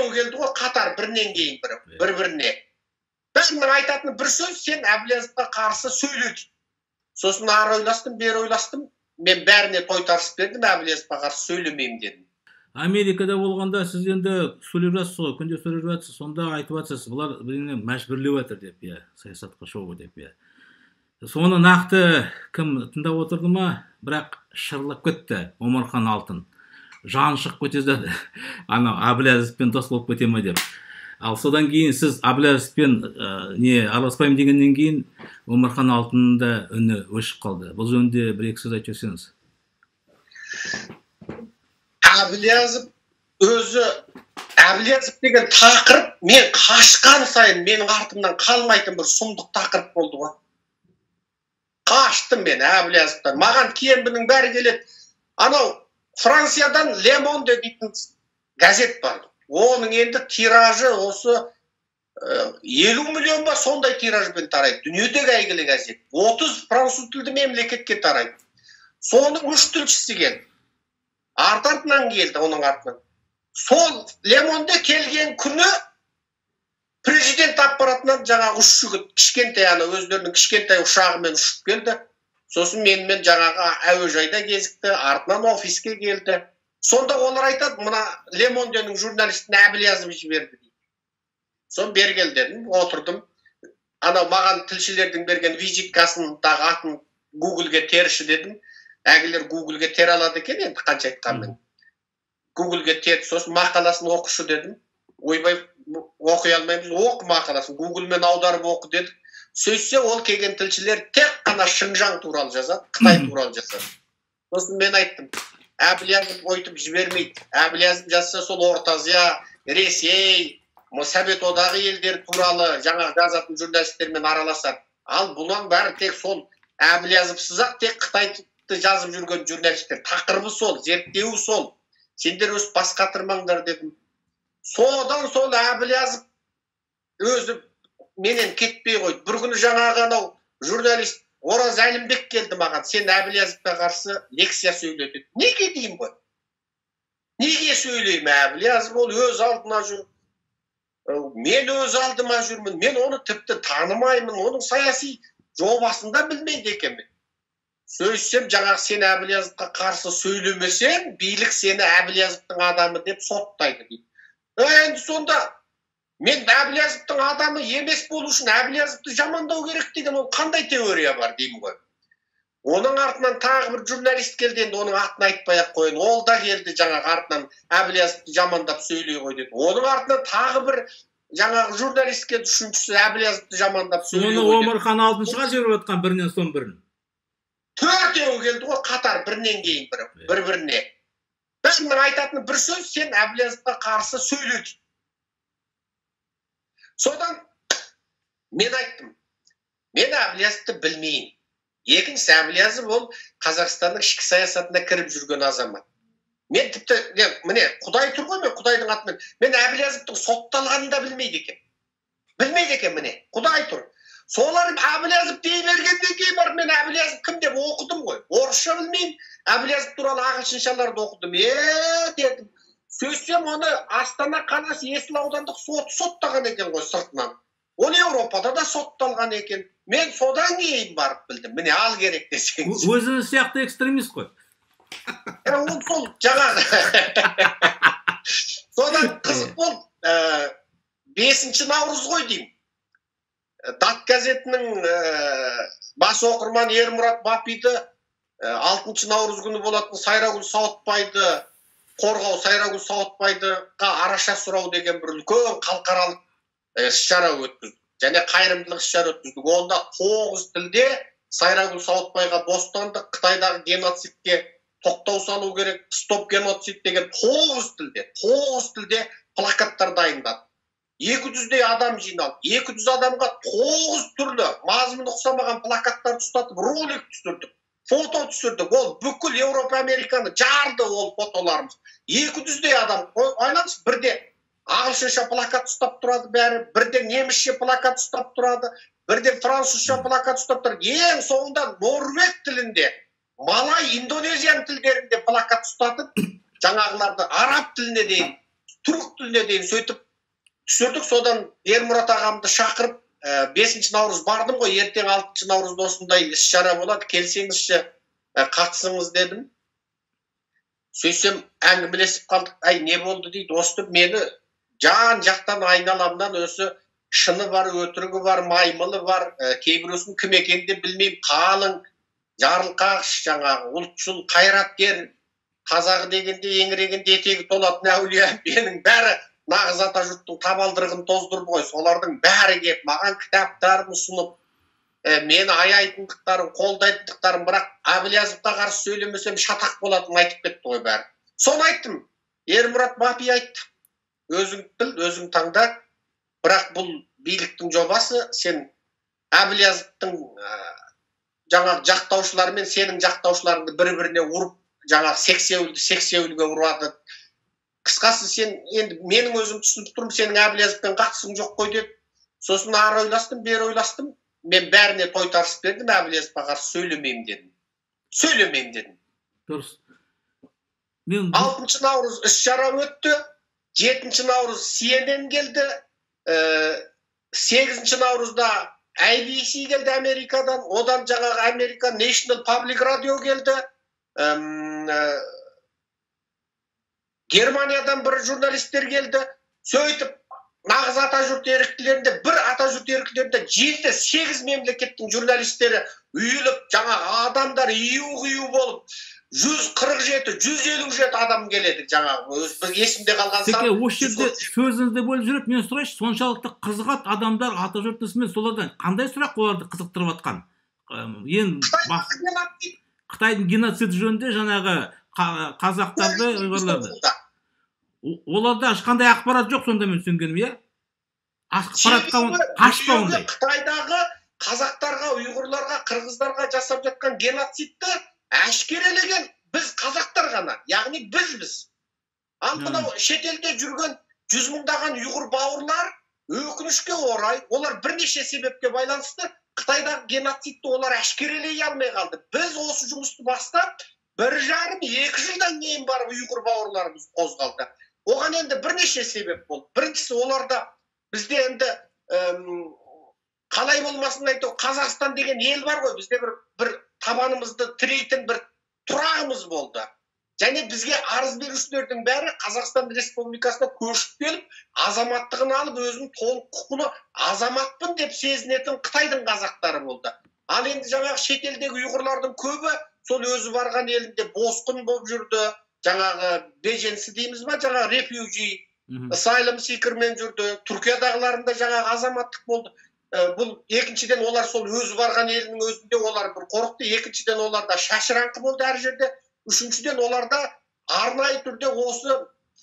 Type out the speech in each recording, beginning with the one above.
Төртеуі келді ғой қатар, бірінен кейін бірі, бір-біріне. Бәрінің айтатыны бір сөз, сен Әблязовқа қарсы сөйле дейді. Сосын ары ойластым, бері ойластым, мен бәріне тойтарыс бердім, Әблязовқа қарсы сөйлемеймін дедім. Америкада болғанда сіз енді сөйлеп жатсыз ғой, күнде сөйлеп жатсыз, сонда айтып жатсыз, бұлар бірдеңе мәжбүрлеп жатыр деп, иә, саясатқа шығу деп, иә. Соны нақты кім тыңдап отырды ма, бірақ шырлап кетті Омархан Алтын. Жан шығып кете жаздады. Анау Әблязовпен дос болып кете ме деп. Ал содан кейін сіз Әблязовпен не араласпаймын дегеннен кейін Омархан Алтынның да үні өшіп қалды. Бұл жөнінде бір-екі сөз айтып жіберсеңіз. Әблязов өзі, Әблязов деген тақырып мен қашқан сайын менің артымнан қалмайтын бір сұмдық тақырып болды ғой. Қаштым мен Әблязовтан. Маған кембінің бәрі келеді. Анау Франциядан Le Monde дейтін газет бар. Оның енді тиражы осы 50 миллион ба сондай тиражбен тарайды. Дүниедегі әйгілі газет. 30 француз тілді мемлекетке тарайды. Соның 3 тілшісі келді. Арт-артынан келді, оның артынан. Сол Le Monde келген күні президент аппаратынан жаңағы үш жігіт кішкентай, ана өздерінің кішкентай ұшағымен ұшып келді. Сосын менімен жаңағы әуежайда кезікті, артынан офиске келді. Сонда олар айтады, мына Le Monde'нің журналистін Әблязов жіберді дейді. Сон бері кел дедім, отырдым. Анау маған тілшілердің берген визиткасын тағы атын Гуглге терші дедім. Әгілер Гуглге тере алады екен енді қанша айтқанмен. Гуглге терді, сосын мақаласын оқышы дедім. Ойбай, оқи алмаймыз, оқы мақаласын, Гуглмен аударып оқы дедік. Сөйтсе, ол келген тілшілер тек қана Шыңжаң туралы жазады, Қытай туралы жазады. Сосын мен айттым, Әблязов ойтып жібермейді. Әблязов жазса, сол Орта Азия, Ресей, Совет Одағы елдері туралы жаңа жазатын журналистермен араласады. Ал бұның бәрі тек сол Әблязовсыз-ақ тек Қытайды жазып жүрген журналистер. Тақырыбы сол, зерттеуі сол. Сендер өз бас қатырмаңдар дедім. Содан сол Әблязов өзі менен кетпей қойды. Бір күні жаңағы анау журналист Ораз Әлімбек келді маған. Сен Әблязовқа қарсы лекция сөйле деді. Неге деймін ғой? Неге сөйлеймін? Әблязов ол өз алдына жүр. Мен өз алдыма жүрмін. Мен оны тіпті танымаймын. Оның саяси жобасын да білмейді екенмін. Сөйтсем жаңағы сен Әблязовқа қарсы сөйлемесең, билік сені Әблязовтың адамы деп соттайды дейді. Енді сонда мен Әблязовтың адамы емес болу үшін Әблязовты жамандау керек деген ол қандай теория бар деймін ғой. Оның артынан тағы бір журналист келді, енді оның атын айтпай ақ қояйын. Ол да келді жаңағы артынан Әблязовты жамандап сөйлей ғой деді. Оның артынан тағы бір жаңағы журналист келді, үшіншісі Әблязовты жамандап сөйлей ғой деді. Оны Омархан Алтыншыға жіберіп жатқан бірінен соң бірін. Төртеуі келді ғой қатар, бірінен кейін бірі, бір-біріне. Бәрінің айтатыны бір сөз, сен Әблязовқа қарсы сөйле дейді. Содан мен айттым, мен Әблязовты білмеймін. Екіншісі, Әблязов ол Қазақстанның ішкі саясатына кіріп жүрген азамат. Мен тіпті, міне, Құдай тұр ғой, мен Құдайдың атымен. Мен Әблязовтың сотталғанын да білмейді екен. Білмейді екен, міне, Құдай тұр. Солар Әблязов дей бергеннен кейін барып мен Әблязов кім деп оқыдым ғой. Орысша білмеймін, Әблязов туралы ағылшыншаларды оқыдым. Дедім. Сөйтсем оны Астана қаласы Есіл аудандық соты соттаған екен ғой сыртынан. Ол Еуропада да сотталған екен. Мен содан кейін барып білдім. Міне, ал керек десеңіз. Өзіңіз сияқты экстремист қой. Ол сол жаңағы. Содан қызық болды. 5 наурыз ғой деймін. Дат газетінің бас оқырманы Ермұрат Бапиді 6 наурыз күні болатын Сайрагүл Сауытбайды қорғау, Сайрагүл Сауытбайдыға араша сұрау деген бір үлкен халықаралық іс-шара өткіздік. Және қайырымдылық іс-шара өткіздік. Онда 9 тілде Сайрагүл Сауытбайға бостандық, Қытайдағы геноцидке тоқтау салу керек, стоп геноцид деген 9 тілде, 9 тілде плакаттар дайындады. 200-дей адам жиналды. 200 адамға 9 түрлі мазмұны ұқсамаған плакаттарды ұстатып, ролик түсірдік, фото түсірдік. Ол бүкіл Еуропа, Американы жарды ол фотоларымыз. 200-дей адам, ойлаңыз, бірде ағылшынша плакат ұстап тұрады бәрі, бірде немісше плакат ұстап тұрады, бірде французша плакат ұстап тұрады. Ең соңында норвег тілінде, малай, индонезиян тілдерінде плакат ұстатып, жаңағыларды араб тіліне дейін Түрік тіліне дейін сөйтіп түсірдік. Содан Ермұрат ағамды шақырып, 5 наурыз бардым ғой, ертең 6 наурызда осындай іс-шара болады, келсеңізші, қатысыңыз дедім. Сөйтсем әңгімелесіп қалдық. Әй, не болды дейді. Осы мені жан жақтан айналамнан өзі шыны бар, өтірігі бар, маймылы бар, кейбіреусінің кім екенін де білмеймін, қалың, жарылқағыш, жаңағы ұлтшыл, қайраткер, қазағы дегенде еңірегенде етегі толатын әулие, менің бәрі нағыз атажұрттың табалдырығын тоздырды ғой. Солардың бәрі келіп маған кітаптарын ұсынып, мені аяйтындықтарын, қолдайтындықтарын, бірақ Әблязовқа қарсы сөйлемесем шатақ болатынын айтып кетті ғой бәрі. Соны айттым. Ермұрат Мапи айтты. Өзің біл, өзің таңда. Бірақ бұл биліктің жобасы, сен Әблязовтың жаңағы жақтаушылары мен сенің жақтаушыларыңды бір-біріне ұрып, жаңағы сексеуілді сексеуілге ұрады. Қысқасы, сен енді менің өзім түсініп тұрмын, сенің Әблязовпен қатысың жоқ қой деді. Сосын ары ойластым, бері ойластым. Мен бәріне тойтарыс бердім, Әблязовқа қарсы сөйлемеймін дедім. Сөйлемеймін дедім. Дұрыс. 6 наурыз іс-шара өтті, 7 наурыз CNN келді, 8 наурызда ABC келді Америкадан, одан жаңағы Америка National Public Radio келді, Германиядан бір журналистер келді. Сөйтіп нағыз атажұрт еріктілерінде, бір атажұрт еріктілерінде 7-8 мемлекеттің журналистері үйіліп, жаңағы адамдар ию-қию болып, 147, 157 адам келеді жаңағы. Есімде қалған сан. Осы жерде сөзіңізді бөліп жүріп, мен сұрайыншы, соншалықты қызығады адамдар атажұрт ісімен, солардан қандай сұрақ оларды қызықтырып жатқан? Ең Қытайдың геноциді жөнінде жаңағы қазақтарды, ұйғырларды. Оларда ешқандай ақпарат жоқ сонда, мен түсінгенім, иә? Ақпаратқа қашпа ондай. Қытайдағы қазақтарға, ұйғырларға, қырғыздарға жасап жатқан геноцидті әшкерелеген біз қазақтар ғана, яғни бізбіз. Ал мынау шетелде жүрген 100 мыңдаған ұйғыр бауырлар, өкінішке орай, олар бірнеше себепке байланысты Қытайдағы геноцидті олар әшкерелей алмай қалды. Біз осы жұмысты бастап, 1,5-2 жылдан кейін барып ұйғыр бауырларымыз қозғалды. Оған енді бірнеше себеп болды. Біріншісі, оларда бізде енді қалай болмасын айту, Қазақстан деген ел бар ғой, бізде бір табанымызды тірейтін бір тұрағымыз болды. Және бізге арыз берушілердің бәрі Қазақстан Республикасына көшіп келіп, азаматтығын алып, өзінің толық құқылы азаматпын деп сезінетін Қытайдың қазақтары болды. Ал енді жаңағы шетелдегі ұйғырлардың көбі сол өзі барған елінде босқын болып жүрді, жаңағы беженсі дейміз ба, жаңағы рефьюджи, asylum seekerмен жүрді. Түркиядағыларында жаңағы азаматтық болды. Бұл екіншіден, олар сол өзі барған елінің өзінде олар бір қорықты, екіншіден оларда шашыраңқы болды әр жерде, үшіншіден оларда арнайы түрде осы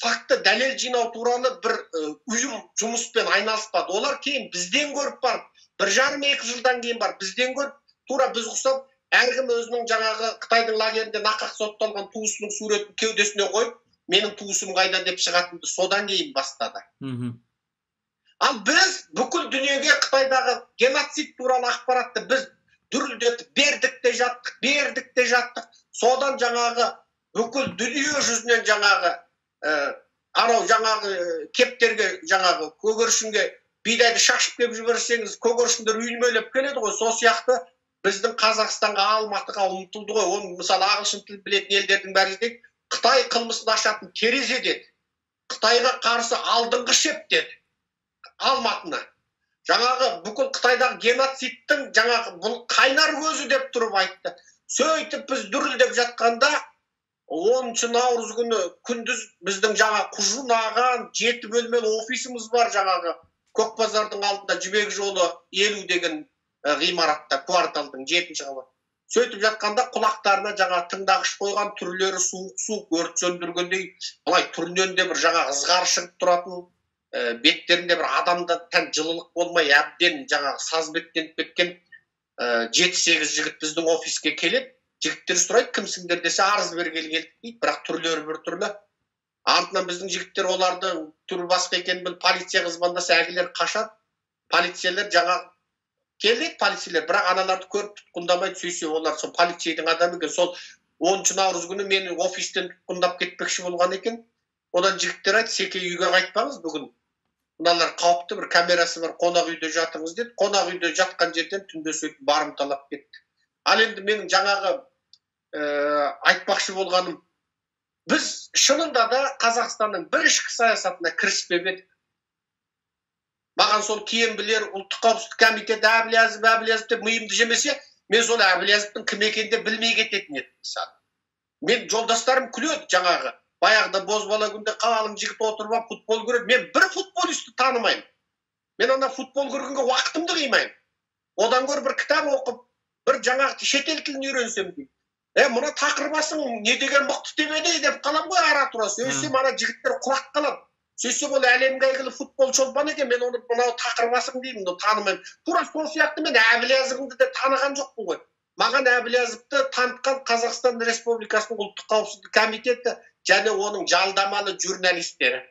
факті дәлел жинау туралы бір ұйым жұмыспен айналыспады. Олар кейін бізден көріп барып, 1,5-2 жылдан кейін барып бізден көріп, тура біз ұқсап, әркім өзінің жаңағы Қытайдың лагерінде нақақ сотталған туысының суретін кеудесіне қойып, менің туысым қайда деп шығатынды содан кейін бастады. Ал біз бүкіл дүниеге Қытайдағы геноцид туралы ақпаратты біз дүрілдетіп бердік те жаттық, бердік те жаттық. Содан жаңағы бүкіл дүние жүзінен жаңағы анау жаңағы кептерге, жаңағы көгершінге бидайды шашып кеп жіберсеңіз, көгершіндер үймелеп келеді ғой. Сол сияқты біздің Қазақстанға, Алматыға ұмтылды ғой. Оны мысалы ағылшын тілін білетін елдердің бәрі дейді, Қытай қылмысын ашатын терезе деді. Қытайға қарсы алдыңғы шеп деді Алматыны. Жаңағы бүкіл Қытайдағы геноцидтің жаңағы бұл қайнар көзі деп тұрып айтты. Сөйтіп біз дүрілдеп жатқанда 10 наурыз күні күндіз біздің жаңа құжынаған 7 бөлмелі офисіміз бар, жаңағы Көкбазардың алдында Жібек жолы 50 деген ғимаратта, кварталдың 7-ші қабаты. Сөйтіп жатқанда құлақтарына жаңа тыңдағыш қойған, түрлері суық-суық өрт сөндіргендей, былай түрінен де бір жаңа ызғар шығып тұратын, беттерінде бір адамда тән жылылық болмай, әбден жаңағы саз беттеніп кеткен 7-8 жігіт біздің офиске келеді. Жігіттер сұрайды, кімсіңдер десе, арыз бергелі келдік дейді, бірақ түрлері бір түрлі. Артынан біздің жігіттер оларды түрі басқа екенін біліп, полицияға звондаса, әлгілер қашады. Полицейлер жаңа келеді, полицейлер, бірақ аналарды көріп тұтқындамайды. Сөйтсе олар сол полицейдің адамы екен. Сол 10 наурыз күні мені офистен тұтқындап кетпекші болған екен. Одан жігіттер айтты: «Секе, үйге қайтпаңыз бүгін, мыналар қауіпті, бір камерасы бар қонақ үйде жатыңыз», – деді. Қонақ үйде жатқан жерден түнде сөйтіп барымталап кетті. Ал енді менің жаңағы айтпақшы болғаным, біз шынында да Қазақстанның бір ішкі саясатына кіріспеп едік. Маған сол кембілер, ұлттық қауіпсіздік комитеті, Әблязов, Әблязов деп миымды жемесе, мен сол Әблязовтың кім екенін де білмей кететін едім. Мысалы, мен жолдастарым күледі, жаңағы баяғыда бозбала күнде қалың жігіт отырып алып футбол көреді. Мен бір футболистті танымаймын. Мен ана футбол көргенге уақытымды қимаймын. Одан гөрі бір кітап оқып, бір жаңағы шетел тілін үйренсем деймін. Мына тақырбасың не деген мықты тебеді деп қаламын ғой ара тұра. Сөйтсем, ана жігіттер құлақ қалады. Сөйтсем, ол әлемге әйгілі футбол шолпаны екен. Мен оны мынау тақырбасың деймін, танымаймын. Тура сол сияқты мен Әблязовыңды да таныған жоқпын ғой. Маған Әблязовты танытқан Қазақстан Республикасының ұлттық қауіпсіздік комитеті және оның жалдамалы журналистері.